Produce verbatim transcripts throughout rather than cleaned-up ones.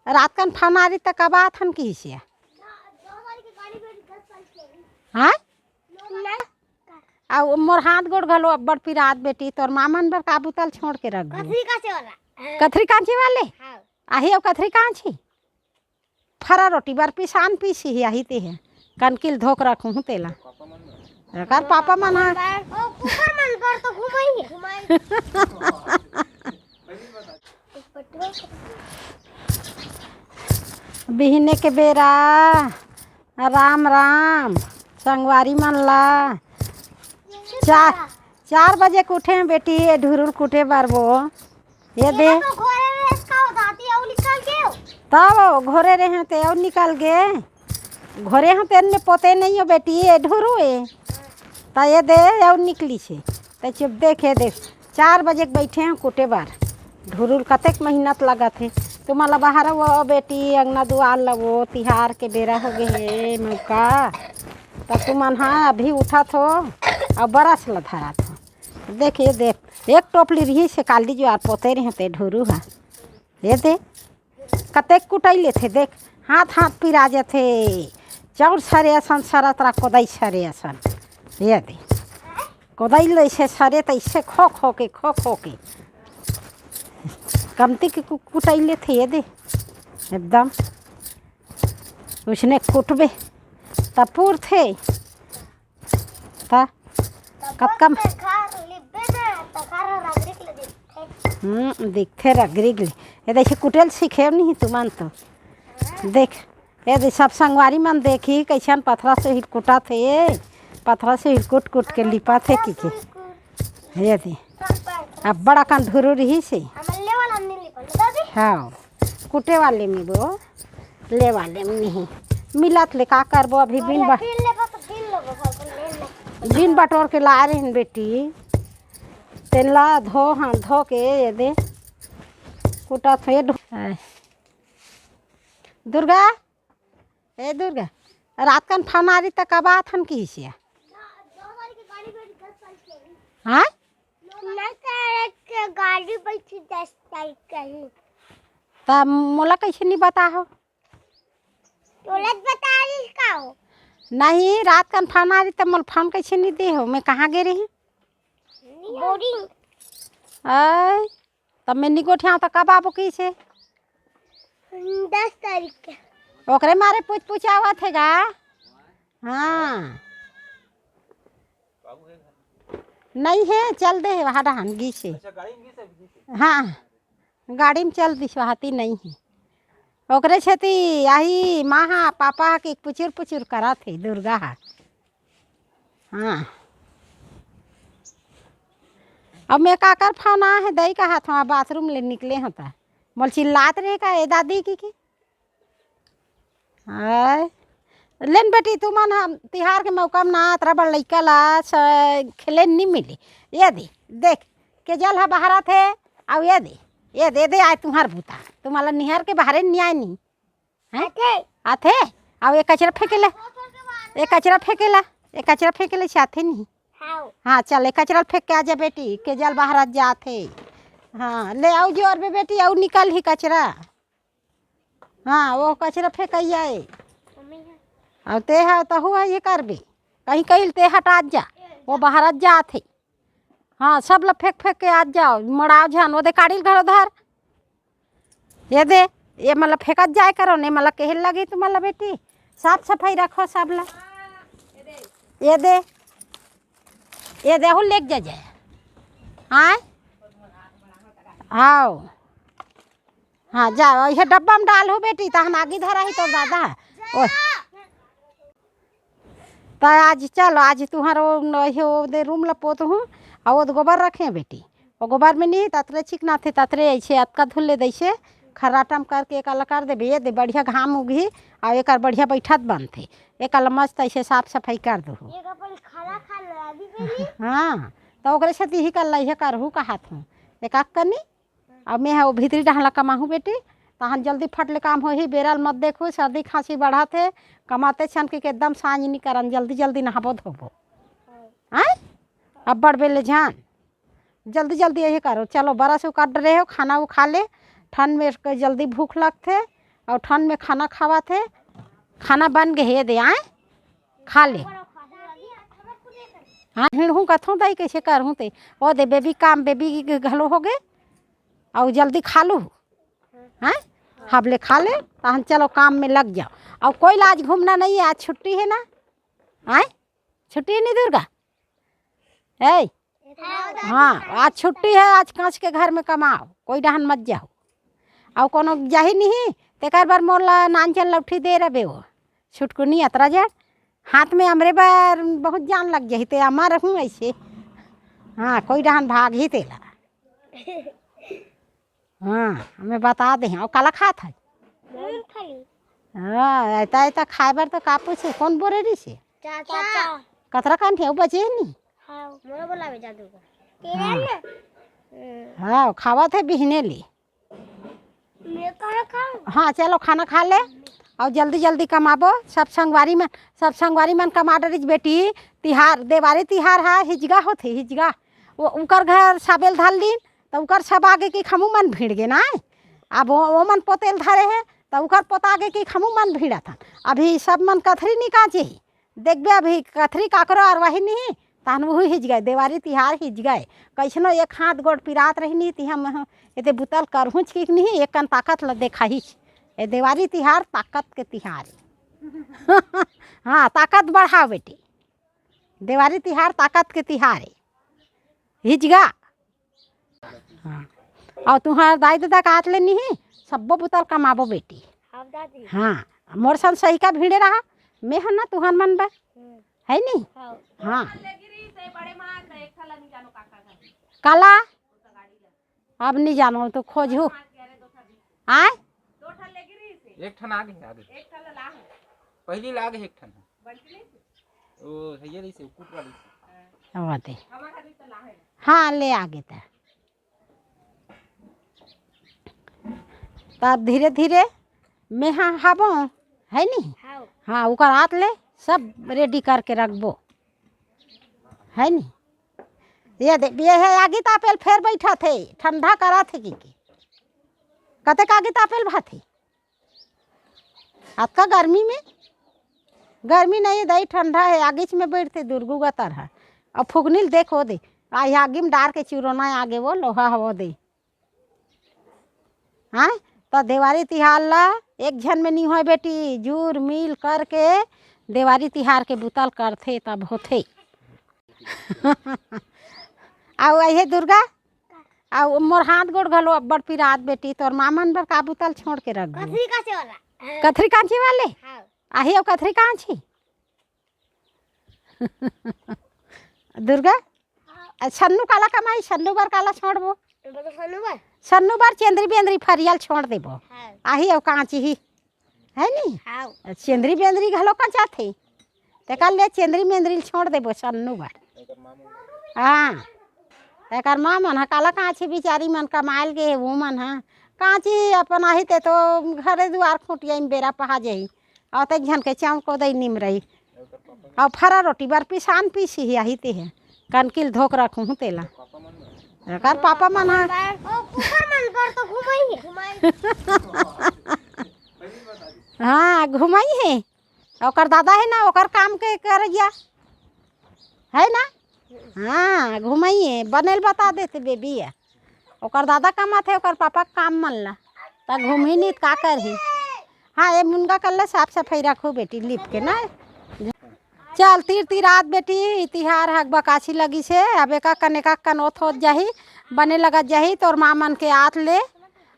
रात कन फोन आ रही त कब आथन किहिस या? हाँ। अउ मोर हाथ गोड़ घलो अब्बड़ पिरात बेटी, तोर मामन बर का बुतल छोड़ के रख दू। कथरी कांचे वाला। कथरी कांचे वाले? हाँ। आही अउ कथरी कांची? फरा रोटी बर पिसान पीसी ही, आही ते हे। कनकिल धोक रखूँ तेला। एकर पापा मन ह। ओ, कुकर मन बर तो घुमाई है। बिहने के बेरा, राम राम, संगवारी मन ला। चार, चार बजे के उठे हैं बेटी, ये ढुरुल कूटे बर वो। ये दे। तो घोरे रहे इसका हो दादी, अउ निकल गए हो। तब घोरे रहे हैं ते अउ निकल गए। घोरे हैं तेन में पोते नहीं हो बेटी, ये ढुरू है। त ये दे अउ निकली छे। त चुप देख, ये देख। चार बजे के बैठे हैं कूटे बर। ढुरुल कतेक मेहनत लगत हे। तुम्हारा बाहर वो बेटी, अंगना दुआर लगो, तिहार के बेरा हो गए हे मौका। त तुमन हा अभी उठत हो अउ बरस ल धरत हो। देख, ये देख, एक टोपली रही से काली जुआर पोते रहे ते ढुरू हा। ये दे, कतेक कुटाई लेथे, देख, हाथ, हाथ पिरा जथे। चाउर सरे असन सरत रा, कोदाई सरे असन। ये दे, कोदाई ले से सरे, तैसे खो खो के, खो खो के। कमती के कु-, कुटाई लेथे, ये दे, एकदम। उसने कुटबे, तब पुरथे। त कतका म- हम्म, दिखथे रगरिग ले। ये देखे कुटेल सीखे नहीं तुमन तो। देख, ये दे सब संगवारी मन देखी, कैसन पथरा से हिट कुटा थे, ये पथरा से हिट कुट कुट के लिपा थे की के। ये दे, अब बड़ा कन ढुरू रही से। हाँ, कुटे वाले में वो, ले वाले में नहीं। मिलत ले का करबो, अभी बिन बा-, बिन बटोर के ला रहे हैं बेटी। तेन ला धो, हाँ, धो के ये दे। कुटा थे ढो-, आय। दुर्गा, ए दुर्गा, रात कन फोन आ रही त कब आथन किहिस या? हाँ? नहीं तो एक गाड़ी बैठी दस तारीख कहीं। त मोला कैसे नहीं बता हो? तोला बता रही का हो? नहीं, रात कन फोन आ रही त मोला फोन कैसे नहीं दे हो? मैं कहाँ गे रही? बोरिंग। आय, तब मैं निगोठियाव त कब आबो किसे? दस तारीख के। ओकरे मारे पूछ पूछ आवत हे गा। हाँ। नहीं है, चल दे हे, वहाँ डहान गिसे। हाँ, गाड़ी में चल दिस, वहाँ ती नहीं है। ओकरे छेती आही माँ हा, पापा हा के पुचुर पुचुर करत हे, दुर्गा हा। हाँ। अब मैं काकर फोन आ हे, दई कहा था, बाथरूम ले निकले हों त। मोल चिल्लात रहे का, ए दादी की की? आय। लेन बेटी, तुमन हम तिहार के मौका में ना अतरा बड़ लइका ला स-, खेले नी मिले। ये दे, देख, केजल हा बहरा थे, अउ ये दे, ये दे, दे आय तुहार बूता। तुम्हारा निहार के बहरे नी आय नी। हैं? आथे। आथे? अउ ये कचरा फेंकेला। ये कचरा फेंकेला। ये कचरा फेंकेला से आथे नी। हाँ। हाँ, चल, ये कचरा फेंक के आ जा बेटी, केजल बहरा जाथे। हाँ, ले आउ जोर बे बेटी, अउ निकल ही कचरा। हाँ, वो कचरा फेंकइया ए। अउ ते हा तहु हा ये करबे। कहीं कहीं ते हटात जा। वो बहरा जाथे। हाँ, सब ला फेंक फेंक के आत जाव, मड़ाव झन, वो दे काड़ी ल घलो धर। ये दे, ये मन ला फेंकत जाय करो, ने मन ला केहे लगी तुमन ला बेटी, साफ सफाई रखो सब ला। ये दे, ये दे, हु लेके जा जाय। हाँ? हाव। हाँ, जा, ये डब्बा में डाल हो बेटी, तहन आगी धरा ही तोर दादा। ओए। त आज चल, आज तुहार वो न-, हे वो दे रूम ल पोत हूँ, अउ वो दे गोबर रखे बेटी। वो गोबर में नहीं, ततरे चिकना थे, ततरे ऐसे अतका धुल ले दैसे, खर्राटा म करके एक अलग कर देबे, ये दे बढ़िया घाम उगही, अउ एकर बढ़िया बैठत बनथे। एक अलग मस्त ऐसे साफ सफाई कर दू। एक अपन खाना खा ले, अभी के लिए। हाँ, त ओकरे से तिही कर लइहे करहू कहत हूँ। एक अक्कनी, अब मैं ह वो भीतरी डहला कमाहूँ बेटी, तहन जल्दी फट ले काम होही, बेरा ल मत देखू, सर्दी खांसी बढ़त हे, कमाते छन के एकदम सांझ नी करन, जल्दी जल्दी नहाबो धोबो। आय? अब्बड़ बेले जान, जल्दी जल्दी यही करो, चलो बरस उ कर रहे हो, खाना उ खा ले, ठंड में इसको जल्दी भूख लगथे, अउ ठंड में खाना खावत हे। खाना बन गे हे, ये दे आए, खा ले। हाँ, हिड़हूँ कथों दाई, कइसे करहूँ ते। ओ दे बेबी काम, बेबी घलो हो गे, अउ जल्दी खा लू। हैं? हब ले खा ले, तहन चलो काम में लग जाओ। अउ कोई ला आज घूमना नहीं है, आज छुट्टी है ना। हैं? छुट्टी नहीं दुर्गा? ए, हाँ, आज छुट्टी है, आज कांच के घर में कमाओ, कोई डहन मत जाओ। अउ कोनो जाही नहीं, तेकर बर मोर ला नानचन लौठी दे रबे वो। छुटकुनी अतरा जड़, हाथ में हमरे बर बहुत जान लग जाही, ते अमर रहूँ ऐसे। हाँ, कोई डहन भाग ही तेला। हाँ, हमें बता दे, अउ काला खात है। मूंगफली। हाँ, ऐता, ऐता खाए बर तो का पूछे, कौन बोले रही से? चाचा। कतरा कान थे, वो बचे ही नहीं। हाँ, मोला बोलावे जादू का। तेरा हाँ। ना? हम्म। हाँ, खावत है बिहने ले। मैं कहाँ खाऊं? हाँ, चलो खाना खा ले, अउ जल्दी जल्दी कमाबो। सब संगवारी मन, सब संगवारी मन कमा डरिस बेटी। तिहार, देवारी तिहार हा हिजगा होथे, हिजगा। वो उकर घर साबेल धर लीन, त उकर सब आगे कि खमू मन भिड़ गे ना। अब वो, वो मन पोतेल धरे हे, त उकर पोता आगे कि खमू मन भिड़त हन। अभी सब मन कथरी निकाचे ही। देखबे अभी कथरी काकरो अरवाही नहीं, तहन उहू हिज गए, देवारी तिहार हिज गए। कैसनो एक हाथ गोड़ पिरात रही नहीं, ती हम एते बुतल करहुँच कि नहीं, एक कन ताकत ल देखाही। ए देवारी तिहार ताकत के तिहार हे। हाँ, ताकत बढ़ाओ बेटी, देवारी तिहार ताकत के तिहार हे। हिजगा। हाँ। अउ तुहार दाई ददा का आत ले नहीं, सब्बो बुतल कमाबो बेटी। हाँ, दादी। हाँ, मोर सन सही का भिड़े रहा, मैं हन ना तुहर मन बर। हम्म। है नी? हाँ। हाँ। काला? अब नहीं जानो तो खोजहू। आय? एक ठन आगे हे, आगे। पहली लागे हे एक ठन। ओ, भैया रही से, कुटरा रही से। आवा दे। हाँ, ले आगे त। तब धीरे धीरे मैं हाँ हाबो, है नी? हाँ। हाँ, ओकर आत ले सब रेडी करके रखबो, है नी? ये दे, ये हे आगी तापेल फेर बैठा थे, ठंडा करा थे कि, कि? कते का आगी तापेल भाथे? अतका गर्मी में? गर्मी नहीं दाई, ठंडा हे, आगीच में बैठते दुर्गू गतर है। अब फुकनील देखो दे, आ ये आगी में डार के चिरोना आगे वो लोहा हवो दे। हाँ, तो देवारी तिहार ला एक झन में नहीं होय बेटी, जुर मिल करके देवारी तिहार के बुतल करथे तब होथे। अउ अहे दुर्गा, अउ मोर हाथ गोड़ घलो अब्बड़ पिरात बेटी, तोर माँ मन बर का बुतल छोड़ के रख दू? कथरी कांचे वाला। कथरी कांचे वाले? हाँ। आही अउ कथरी कांची? दुर्गा, आ, सन्नू काला कमाई, सन्नू बर काला छोड़बो? बोलो सन्नू बर। सन्नू बर चेंदरी बेंदरी फरियल छोड़ देबो। हाँ। आही अउ कांची ही, है नी? हाँ। चेंदरी बेंदरी घलो कांचाथे। तेकर ले चेंदरी मेंदरी ल छोड़ देबो सन्नू बर। हाँ, एकर माँ मन ह काला कांची बिचारी मन कमायल गे हे, वो मन ह कांची अपन आही ते तो घरे दुआर खूंटिया में बेरा पहा जाही। अउ ते झन के चाउर को दई निमरई। अउ फरा रोटी बर पिसान पीसी ही आही ते हे। कनकिल धोक रखूँ तेला। एकर पापा मन ह ओ, कुकर मन कर तो घुमाई है। हाँ, घुमाई है। ओकर दादा है ना, ओकर काम के करइया है ना। हाँ, घुमाई है, बनेल बता देते बेबी है। ओकर दादा कमाथे, ओकर पापा के काम मन ला, त घूमही नहीं त का करही। हाँ, ये मुनगा कर ले, साफ सफाई रखो बेटी, लिप के ना। चल, तीर तीर आत बेटी, तिहार हक बकासी लगी से, अब एका कन एका कन ओथ होत जाही, बने लगत जाही, तोर माँ मन के आत ले।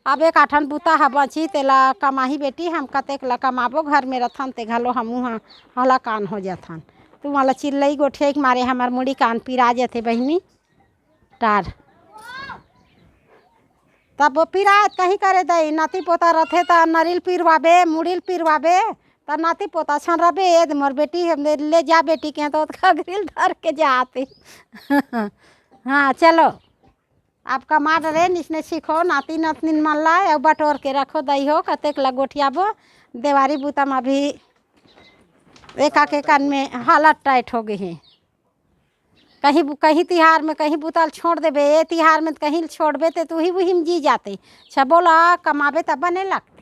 अब एक आठन बुता ह बची, तेला कमाही बेटी, हम कतेक ला कमाबो, घर में रथन ते घलो हमू ह हलाकान हो जाथन। तू मोला चिल्लई गोठिया के मारे हमर मुड़ी कान पिरा जथे बहिनी। टार। तब वो पिरात कहीं करे दई, नाती पोता रथे त नरिल पिरवाबे, मुड़िल पिरवाबे, त नाती पोता सन रबे, ए दे मोर बेटी, हम दे ले जा बेटी के, तो घघरिल धर के जाते। हाँ, चलो। आप कमा डरे, निसने सीखो, नाती नतनिन मन ला, अउ बटोर के रखो, दई हो, कतेक ला गोठियाबो, देवारी बुता म अभी एका के कान में हालत टाइट हो गई है। कहीं बु-, कहीं तिहार में कहीं बुतल छोड़ देबे, ए तिहार में कहीं छोड़बे ते तू ही वही में जी जाते। छबो ला कमाबे तब बने लगते।